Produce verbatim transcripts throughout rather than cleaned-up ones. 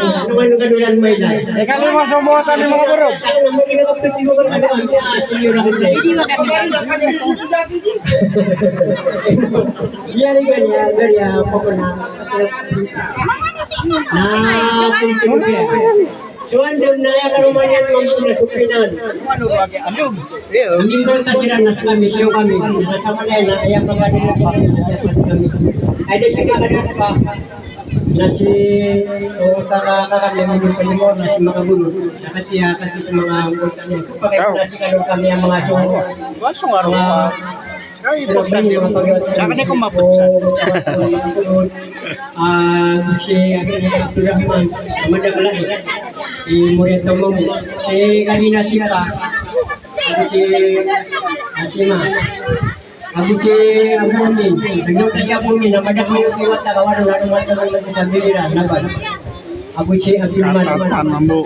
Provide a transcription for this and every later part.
Ano man ka doon, may na. Ikalima sa buhatan ng mga burog. Yan, yan, yan, yan, yan, pokona. Na, so, andam na aya karoma niyan mambo na so pinan. Andam. Andam ta siran na skami, siyo kami. Na sa Manila, aya pagkadiri pa, aya pagkadiri pa. Ay, di siya kadiri pa. Na si, o, kaka, kaka, kami mambo sa limo, na si Makabulo. Sa katiya, kati sa mga, na si Kadong kami ang mga so, mga Sa akin, kung mapatsan. Ah, si Abdul Rahman, Madakla, eh. Si Moriah Tomong, si Alina Sipa, si Asima, ago si Abu Amin. Bigyan ka si Abu Amin, na Madakla yung iwata, kawan, wala nang mata ng mata sa biliran, laban. Ago si Abdul Malik. Tatan, mambo.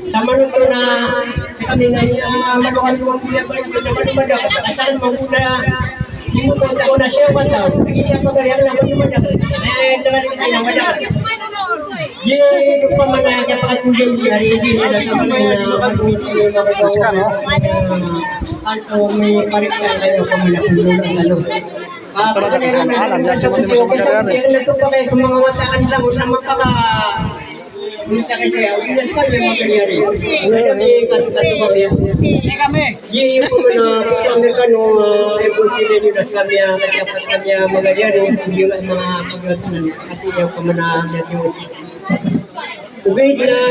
Sa manoto na, sa kami na, ah, manokan mo ang kuya ba, yung naman yung madak, at saan mo muna, hindi mo kontak ko na siya, kontak. Lagi siya pag-arihan na, yung madak. Eh, tanga rin sila, madak. Di, yung pamana, niya pakatunggan si Ari, hindi nila sa mga, Terus kan, oh. Ano, may parik na kayo, pamana, kung ano. Ah, pagkakailangan na lang sa pagkakailangan na ito pa kayo sa mga wataan lang, sa mga paka-, punta kayo kaya, hindi na sa kanya magkanyari. Wala kami, katu-, katu pa kaya. Hindi kami. Hindi yung mga Amerikano, ah, yung kung sila nila sa kanya, kaya pa sa kanya magkanyari, hindi yung mga pagkakailangan, kasi yung pamana, yung Ogaid na,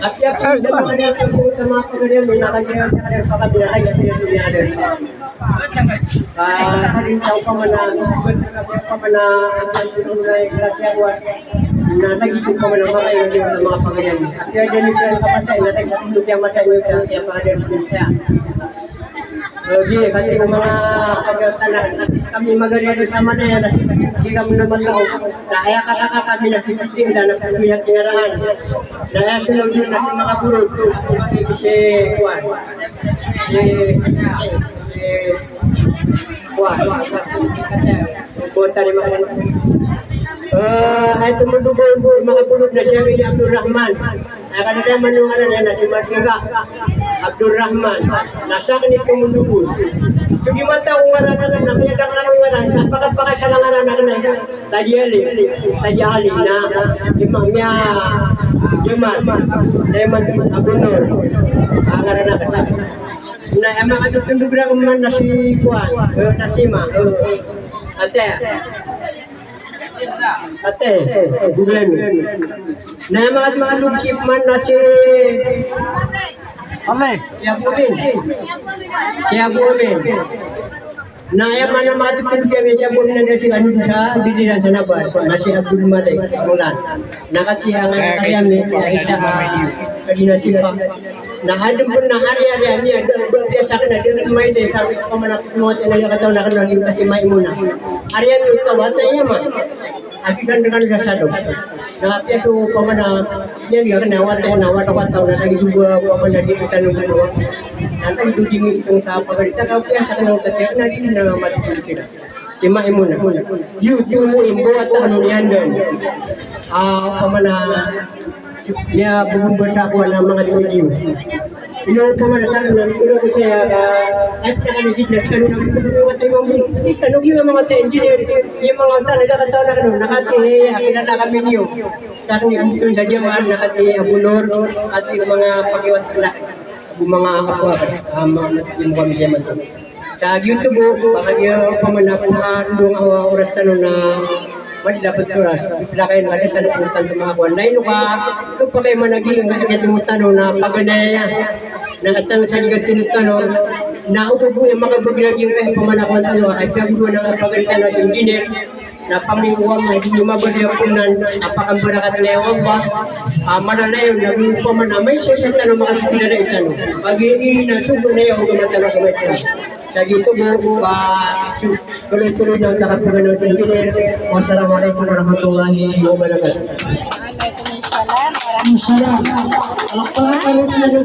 at iya pn da pagarian, sa mga pagarian, na kanya, kanya, kanya, pagarian, kanya, kanya, kanya. Ah, halimbawa, opama na, opama na, opama na, klase ako, na lagi ko opama na, makailan din sa mga pagarian. At iya din sa kapasay, na lagi ko opama sa inyo, kaya, kaya pagarian ko siya. Lagi, pati ko mga pagtanan, at kami magarian sa Manila, di kami naman tao. Na aya kakaka kami na si Piti, na nagpapinat ngaranan. Na aya sunod yun na si Makaburog. Si Kuan. Si, si Kuan. Kuan, tari Makaburog. Eh, ay tumundog o Makaburog na siya rin ni Abdul Rahman. Aya kadadaman o ngaran iyan na si Masiba Abdul Rahman, na sakn i tumundog on. So giyoto a ngaran anan na miyadakl a ngaran, na pakapakasal a ngaran akn na Taji Ali, Taji Ali na ima miya Jamal, na iman Abu Nur a ngaran akn. Na aya makatotondog rakn man na si Kuan, eh, na si Ma, eh, Ate. Ate, Google. Na aya makatotondog si Pman na si, si Abu Amin. Si Abu Amin. Na aya man a makatotondog iyan si Abu Amin na da si Anud sa Biliran sa Nabar. Na si Abdul Malik Mulan. Na kati aya nga kati ami, na isa, ah, kadi na sipa. Na adn pn na ari-ari ami, a da, ba, biyasa akn a da akn mailay, sabi ko, opama na pn wata na aya kataw na akn na lintas i Maimuna. Ari ami oto a wata iyan ma. Ati san dn kano sa Sadok. Na kapiya so opama na, iyan di akn na wata, na wata, wata, na lagid o ba, opama na di tano ginawa. Na lagid o di mi itong sa pagari, na kapiya sa akn na wata, na di na matutulog sila. Si Maimuna. Giyoto i mbawata ano niyan dn. Ah, opama na, niya bogombar sa ako na manga di ko giyo. Ino opama na sa ako na, ino ko saya ka, at sa kami gid na, sa ano na, ino ko tayo mambo, at least, ano, giyo manga tayo engineer, giyo manga tayo, na kataw na kano, na kati, eh, akilala kami niyo. Sa akin, ito sa Jamal, na kati, Abu Nur, kati manga pakiwat na, ago manga ako, ah, manga matikim kami Jamal. Sa giyoto bo, baka giya opama na pman dong, ah, oras tano na madi dapat oras. Bila kayo na di tano pn tano makakuan. Na ino ka, ino pa kayo managi, nga ino tano na paganay aya. Na atang sa gigat tano, na oto bo iya makabagay lagi nga opama na kuan tano, ay piyaguluan a paganay tano sa engineer. Na pamingkowan na di niyo mabadi a ponan a pakambarakat na o Allah a malalayon na go opama na maisa-isa tano makakilala i tano. Pagi ina sogo na iya ogamat tano sa maitan. Sa giyoto bo, pa, so, tuloy-tuloy na sa kapaganaw sa engineer. Wassalamualaikum warahmatullahi wabarakatuh. Waalaikumsalam warahmatullahi Salam. Alhamdulillah.